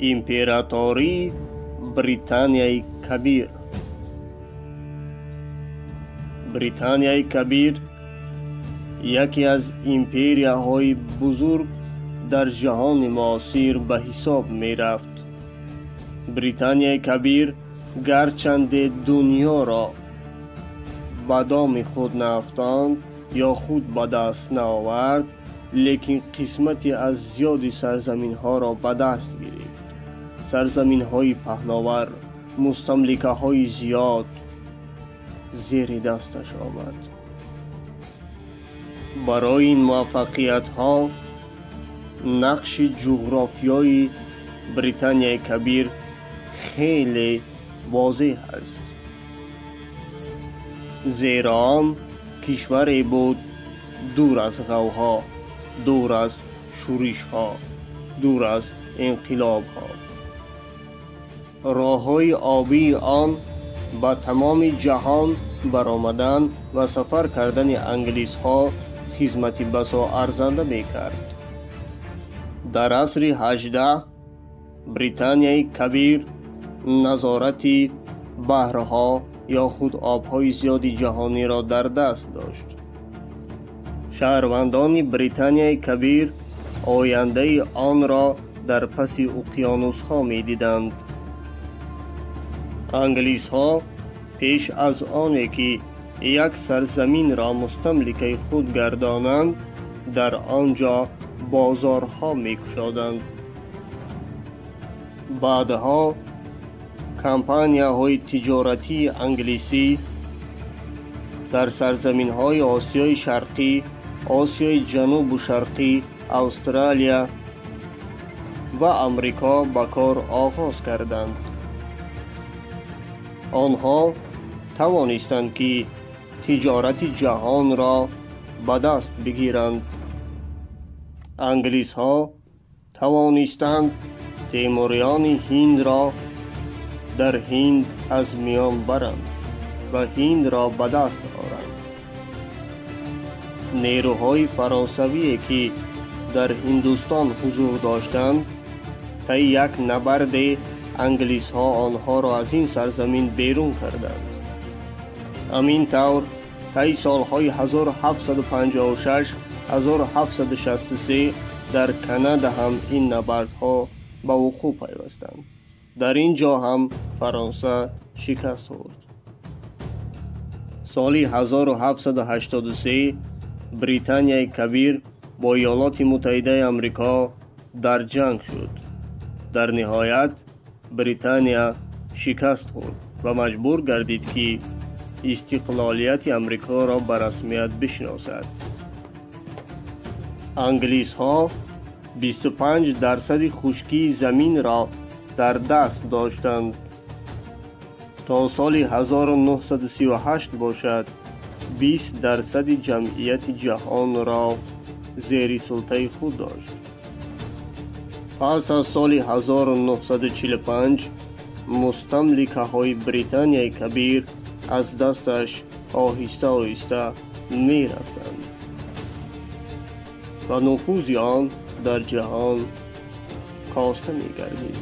Императории Британияи Кабир. Британияи Кабир яке аз империяҳои бузург дар ҷаҳони муосир ба ҳисоб мерафт. Британияи Кабир гарчанде дунёро ба доми худ наафтонд ё худ ба даст наовард, лекин қисмате аз зиёди сарзаминҳоро ба даст гирифт. Сарзаминҳои паҳновар, мустамликаҳои зиёд зери дасташ омад. Барои ин муваффақиятҳо нақши ҷуғрофиёи Британияи Кабир хеле возеҳ аст, зеро он кишваре буд дур аз ғавғо, дур аз шӯришҳо, дур аз инқилобҳо. Роҳҳои обии он ба тамоми ҷаҳон баромадан ва сафар кардани англисҳо хизмати басо арзанда мекард. Дар асри 18 Британияи Кабир назорати баҳрҳо ё худ обҳои зиёди ҷаҳониро дар даст дошт. Шаҳрвандони Британияи Кабир ояндаи онро дар паси уқёнусҳо медиданд. Англисҳо пеш аз оне ки як сарзаминро мустамликаи худ гардонанд, дар он ҷо бозорҳо мекушоданд. Баъдҳо кампанияҳои тиҷоратии англисӣ дар сарзаминҳои Осиёи Шарқӣ, Осиёи Ҷанубу Шарқӣ, Австралия ва Амрико ба кор оғоз карданд. Онҳо тавонистанд, ки тиҷорати ҷаҳонро ба даст бигиранд. Англисҳо тавонистанд темуриёни ҳиндро дар ҳинд аз миён баранд ва ҳиндро ба даст оранд. Нерӯҳои фаронсавие, ки дар Ҳиндустон ҳузур доштанд, таи як набарде англисҳо онҳоро аз ин сарзамин берун карданд. Ҳамин тавр, таи солҳои 1756 1763 дар Канада ҳам ин набардҳо ба вуқӯъ пайвастанд. Дар ин ҷо ҳам Фаронса шикаст хӯрд. Соли 1783 Британияи Кабир бо Иёлоти Муттаҳидаи Амрико дар ҷанг шуд. Дар ниҳоят Британия шикаст хӯрд ва маҷбур гардид, ки истиқлолияти Амрикоро ба расмият бишиносад. Англисҳо 25% хушкии заминро дар даст доштанд. То соли 1938 бошад, 20% ҷамъияти ҷаҳонро зери султаи худ дошт. Пас аз соли 1945 мустамликаҳои Британияи Кабир аз дасташ оҳиста оҳиста мерафтанд ва нуфузи он дар ҷаҳон коста мегардид.